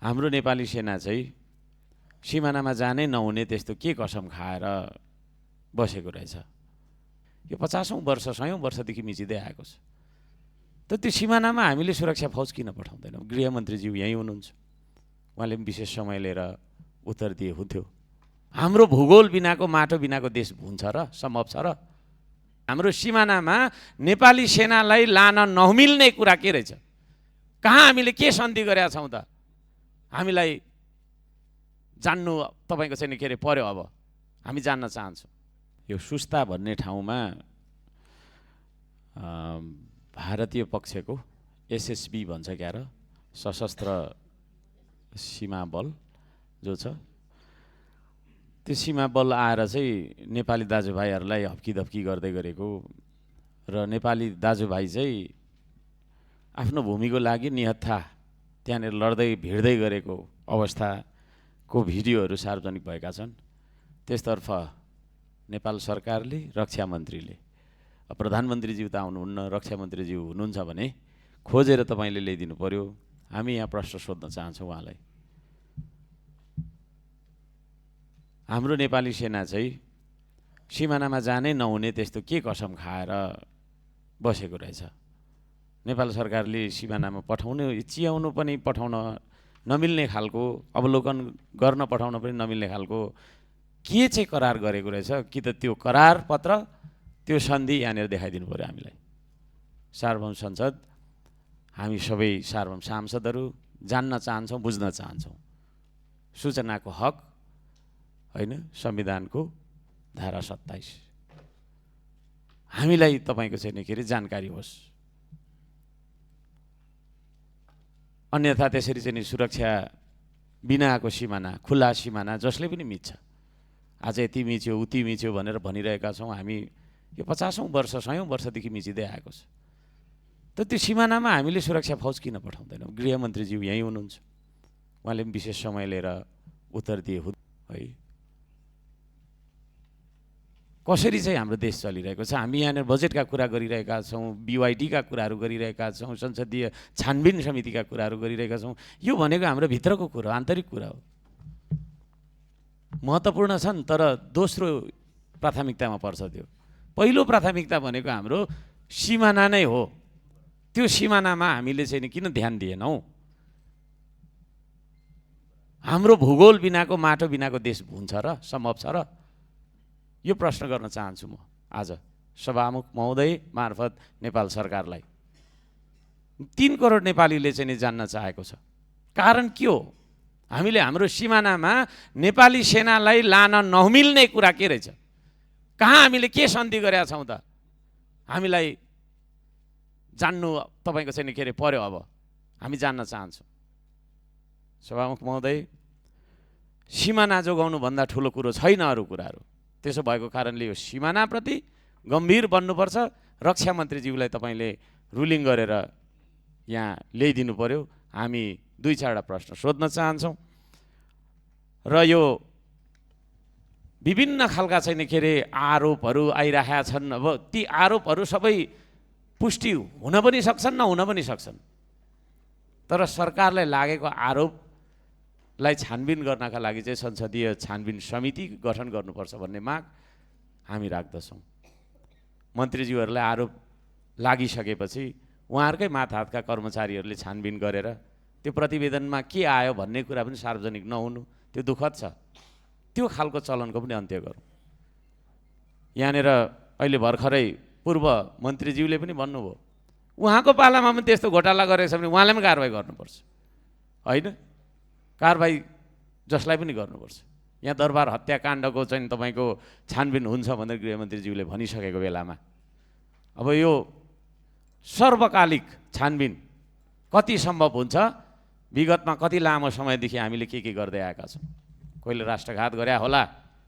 हाम्रो नेपाली सेना चाहिँ सिमानामा जानै नहुने त्यस्तो के कसम खाएर बसेको रहेछ। यो 50औं वर्ष 100औं वर्षदेखि मिचिँदै आएको छ। त त्यो सिमानामा हामीले सुरक्षा फौज किन पठाउँदैनौँ? गृहमन्त्रीज्यू यहीँ हुनुहुन्छ, उहाँले पनि विशेष समय लिएर उत्तर दिए हुन्थ्यो। हाम्रो भूगोल बिनाको माटो बिनाको देश हुन्छ र सम्भव छ र? हाम्रो सिमानामा नेपाली सेनालाई लान नमिल्ने कुरा के रहेछ? कहाँ हामीले के सन्धि गरेका छौँ त? हामीलाई जान्नु तपाईको चाहिँ के अरे पर्यो। अब हामी जान्न चाहन्छौँ। यो सुस्ता भन्ने ठाउँमा भारतीय पक्षको एसएसबी भन्छ क्या र, सशस्त्र सीमा बल जो छ, त्यो सीमा बल आएर चाहिँ नेपाली दाजुभाइहरूलाई हप्की गर्दै गरेको र नेपाली दाजुभाइ चाहिँ आफ्नो भूमिको लागि निहत्था त्यहाँनिर लड्दै भिड्दै गरेको अवस्थाको भिडियोहरू सार्वजनिक भएका छन्। त्यसतर्फ नेपाल सरकारले, रक्षा मन्त्रीले, प्रधानमन्त्रीज्यू त आउनुहुन्न, रक्षा मन्त्रीज्यू हुनुहुन्छ भने खोजेर तपाईँले ल्याइदिनु पर्यो। हामी यहाँ प्रश्न सोध्न चाहन्छौँ उहाँलाई। हाम्रो नेपाली सेना चाहिँ सिमानामा जानै नहुने त्यस्तो के कसम खाएर बसेको रहेछ? नेपाल सरकारले सिमानामा पठाउनु, चियाउनु पनि पठाउन नमिल्ने खालको, अवलोकन गर्न पठाउन पनि नमिल्ने खालको के चाहिँ करार गरेको रहेछ? कि त त्यो करार पत्र, त्यो सन्धि यहाँनिर देखाइदिनु पर्यो हामीलाई। सार्वभौम संसद, हामी सबै सार्वभौम सांसदहरू जान्न चाहन्छौँ, बुझ्न चाहन्छौँ। सूचनाको हक होइन, संविधानको धारा 27, हामीलाई तपाईँको चाहिँ के अरे जानकारी होस्। अन्यथा त्यसरी चाहिँ सुरक्षा बिनाको सिमाना, खुला सिमाना जसले पनि मिच्छ, आज यति मिच्यो उति मिच्यो भनेर भनिरहेका छौँ हामी। यो 50औं वर्ष 100औं वर्षदेखि मिचिँदै आएको छ। त त्यो सिमानामा हामीले सुरक्षा फौज किन पठाउँदैनौँ? गृहमन्त्रीज्यू यहीँ हुनुहुन्छ, उहाँले पनि विशेष समय लिएर उत्तर दिए है। कसरी चाहिँ हाम्रो देश चलिरहेको छ? हामी यहाँनिर बजेटका कुरा गरिरहेका छौँ, BYD का कुराहरू गरिरहेका छौँ, संसदीय छानबिन समितिका कुराहरू गरिरहेका छौँ। यो भनेको हाम्रो भित्रको कुरा, आन्तरिक कुरा हो, महत्त्वपूर्ण छन्, तर दोस्रो प्राथमिकतामा पर्छ त्यो। पहिलो प्राथमिकता भनेको हाम्रो सिमाना नै हो। त्यो सिमानामा हामीले चाहिँ किन ध्यान दिएनौँ? हाम्रो भूगोल बिनाको माटो बिनाको देश हुन्छ र सम्भव छ र? यो प्रश्न गर्न चाहन्छु म आज सभामुख महोदय मार्फत नेपाल सरकारलाई। 3 करोड नेपालीले चाहिँ जान्न चाहेको छ। कारण के हो? हामीले हाम्रो सिमानामा नेपाली सेनालाई लान नमिल्ने कुरा के रहेछ? कहाँ हामीले के सन्धि गरेका छौँ त? हामीलाई जान्नु तपाईँको चाहिँ के अरे पर्यो। अब हामी जान्न चाहन्छौँ। सभामुख महोदय, सिमाना जोगाउनु भन्दा ठुलो कुरो छैन अरू कुराहरू। त्यसो भएको कारणले यो सिमानाप्रति गम्भीर बन्नुपर्छ। रक्षा मन्त्रीज्यूलाई तपाईँले रुलिङ गरेर यहाँ ल्याइदिनु पर्यो। हामी 2-4वटा प्रश्न सोध्न चाहन्छौँ र यो विभिन्न खालका चाहिँ के अरे आरोपहरू आइरहेका छन्। अब ती आरोपहरू सबै पुष्टि हुन पनि सक्छन्, नहुन पनि सक्छन्, तर सरकारलाई लागेको आरोपलाई छानबिन गर्नका लागि चाहिँ संसदीय छानबिन समिति गठन गर्नुपर्छ भन्ने माग हामी राख्दछौँ। मन्त्रीज्यूहरूलाई आरोप लागिसकेपछि उहाँहरूकै माथहातका कर्मचारीहरूले छानबिन गरेर त्यो प्रतिवेदनमा के आयो भन्ने कुरा पनि सार्वजनिक नहुनु, त्यो दुःखद छ। त्यो खालको चलनको पनि अन्त्य गरौँ। यहाँनिर अहिले भर्खरै पूर्व मन्त्रीज्यूले पनि भन्नुभयो, उहाँको पालामा पनि त्यस्तो घोटाला गरेछ भने उहाँलाई पनि कारवाही गर्नुपर्छ होइन? कारवाही जसलाई पनि गर्नुपर्छ। यहाँ दरबार हत्याकाण्डको चाहिँ तपाईँको छानबिन हुन्छ भनेर गृहमन्त्रीज्यूले भनिसकेको बेलामा अब यो सर्वकालिक छानबिन कति सम्भव हुन्छ? विगतमा कति लामो समयदेखि हामीले के गर्दै आएका छौँ? कोहीले राष्ट्रघात गरे होला,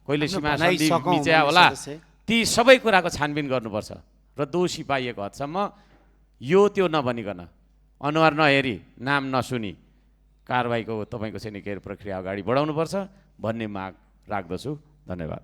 कोहीले सीमा सन्धि मिच्या होला। ती सबै कुराको छानबिन गर्नुपर्छ र दोषी पाइएको हदसम्म यो त्यो नभनिकन, अनुहार नहेरी, नाम नसुनी कारवाहीको तपाईँको चाहिँ के प्रक्रिया अगाडि बढाउनुपर्छ भन्ने माग राख्दछु। धन्यवाद।